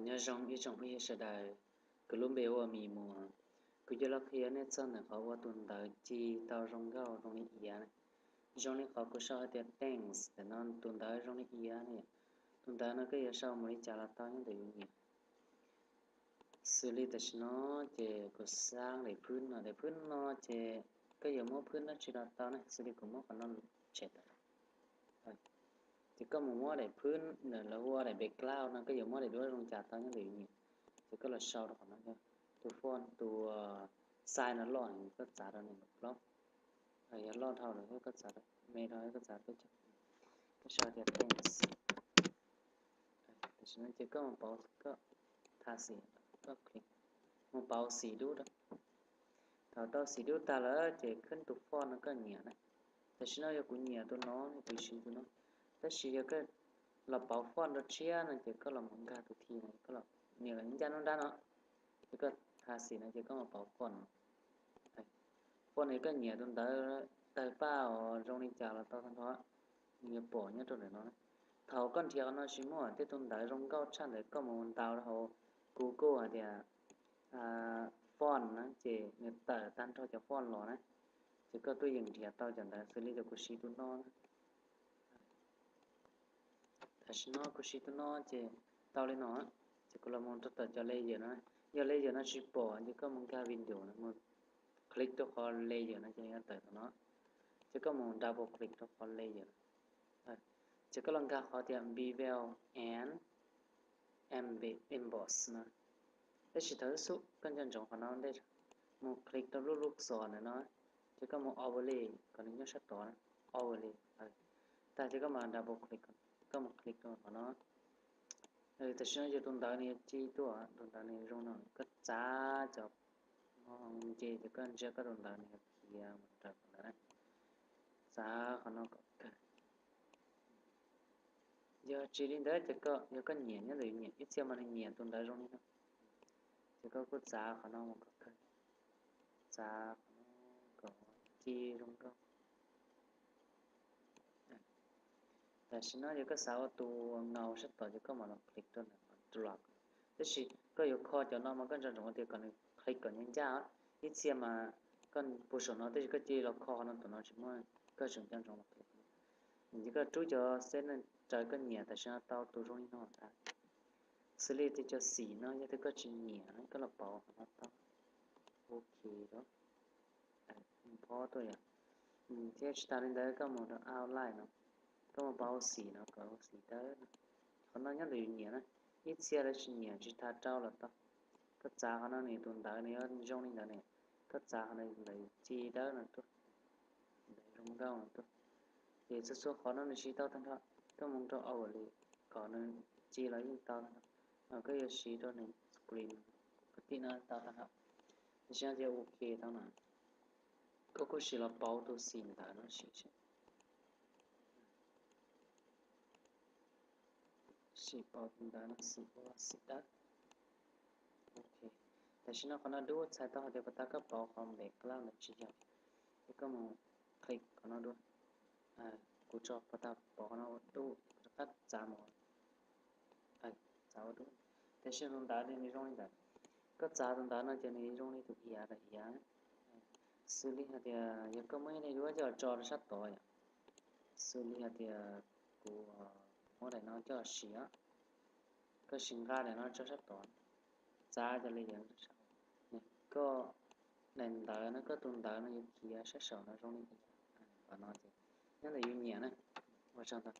Nyob zoo ib tsoom phooj ywg sawv daws, kuv lub npe hu ua Mis Muas. Kuv yuav los qhia nej txog ntawm qhov ua tus ntawv ci tau zoo nkauj zoo li iav. Zoo li qhov kuv sau hais tias thanks ntawm no, tus ntawv zoo li iav ne. Tus ntawv no koj yuav sau mus li cas los tau nyob ntawm yus nyiam. Xws li tam sim no ces kuv xaab daim phwb no, daim phwb no ces koj yuav muab phwb dab tsi los tau ne, xws li kuv muab qhov no tshem tawm. Ces koj mus muab daim phwb ntawm lawv hu ua daim background no, koj yuav muab daim duab zoo cas tau nyob ntawm yus nyiam. Ces koj los sau rau qhov no, tus font, tus size no loj heev koj txav rau nees nkaum plaub, yog loj dhau lawm koj txav, me dhau koj txav peb caug. Koj sau tias thanks. Tam sim no ces koj mus pauv, koj tha xim, koj click, mus pauv xim dub rau. Thaum tau xim dub tag lawm ces khwb tus font no koj nyiam na. Tam sim no yog kuv nyiam tus no, kuv siv tus no. Tab sis yog koj los pauv font rau tshiab no ces koj los mus nkag tus thi no, koj los nias ncaj nruab nrab no, ces koj tha xim no ces koj mus pauv font no. Font no koj nyiam tus ntawv tawg paj os zoo li cas los tau tag nrho, nws yuav pom nyob rau ntawm no. Thaum koj nrhiav qhov no tsis muaj, tej tus ntawv zoo nkauj tshaj ntawd koj mus ntaus rau hauv Google hais tias font na ces nws tawm tag nrho cov font los na, ces koj tuaj yeem nrhiav tau cov ntawv xws li cov kuv siv tus no na. Tam sim no kuv siv tus no ces tau li no, ces kuv los mus rau tom cov layer no, yog layer no tsis pom ces koj mus nkag window no, mus click rau qhov layer no ces yuav tawm tom no, ces koj mus double click rau qhov layer no, ces koj los nkag qhov tias bevel and emboss no. Tab sis thaum xub koj nco ntsoov qhov no ntej, mus click rau lub lub xos ntawm no, ces koj mus overlay kom nws nyob sab tod, overlay, tag ces koj mus double click, koj mus click rau qhov no. Tam sim no yog tus ntawv nws yuav ci tuaj, tus ntawv nws zoo no, koj txav cov nce ces koj ntsia koj tus ntawv nws yuav khiav mus raws tus ntawv na. Txav qhov no kom kawg. Yog tsis li ntawd ces koj, yog koj nyiam nyob ntawm nyiam, ib txhia mas nws nyiam tus ntawv zoo li no, ces koj kuj txav qhov no mus kom kawg, txav qhov no kom ci zoo nkauj. Tam sim no yog koj xav ua tus ngaus sab tod ces koj mam los click rau ntawm drop. Tab sis koj yuav kho cov no mas koj nco ntsoov tias kom nws click kom ncaj ncaj. Ib txhia mas koj pus saum no tab sis koj cia li los kho qhov no, tus no tsis muaj, koj tseem nco ntsoov los click. Ces koj rub cov xettings raws koj nyiam, tam sim no tau tus zoo li no tag. Xws li tias cov xim no yog tias koj tsis nyiam koj los pauv qhov no tau. Ok lawm. Phob tuaj yom. Thiab tsis tas li ntawd koj mus rau outline no, koj mus pauv xim no kom xim dawb no. Qhov no nyob ntawm yus nyiam na, ib txhia lawv tsis nyiam tsis tas rau los tau. Koj txav qhov no nws tus ntawv nws yuav zoo li ntawd ne, koj txav qhov no ntawd ci dawb no tuaj, ntawd zoo nkauj no tuaj. Ces txhua txhua qhov no nws siv tau tag nrho, koj mus rau overlay kom nws ci los yeej tau tag nrho. Koj yuav siv rau nws screen kwv tij no tau tag nrho. Tam sim no ces ok tau na. Koj kuj sim los pauv tus xim ntawv no sim seb. Sim pauv tus ntawv no xim ua xim dawb. Ok, tam sim no qhov no dub txhais tau hais tias puas tas koj pauv qhov background ntawd tsis yog. Ces koj mus click qhov no dua. Kuv tso puas tas pauv qhov no dub, kuv rov qab txav mus. Txav ua dub. Tam sim no tus ntawv nws zoo li ntawd. Koj txav tus ntawv no ces nws zoo li tus iav, tus iav. Xws li hais tias yog koj muab ib daim duab coj tso rau sab tod yom, xws li hais tias kuv muab daim no coj siv, koj sim nqa daim no tso sab tod, txav cov layer, koj daim ntawv no, koj tus ntawv no yuav khiav sab saum no zoo li qhov no ces nyob ntawm yus nyiam na. Ua tsaug ntau.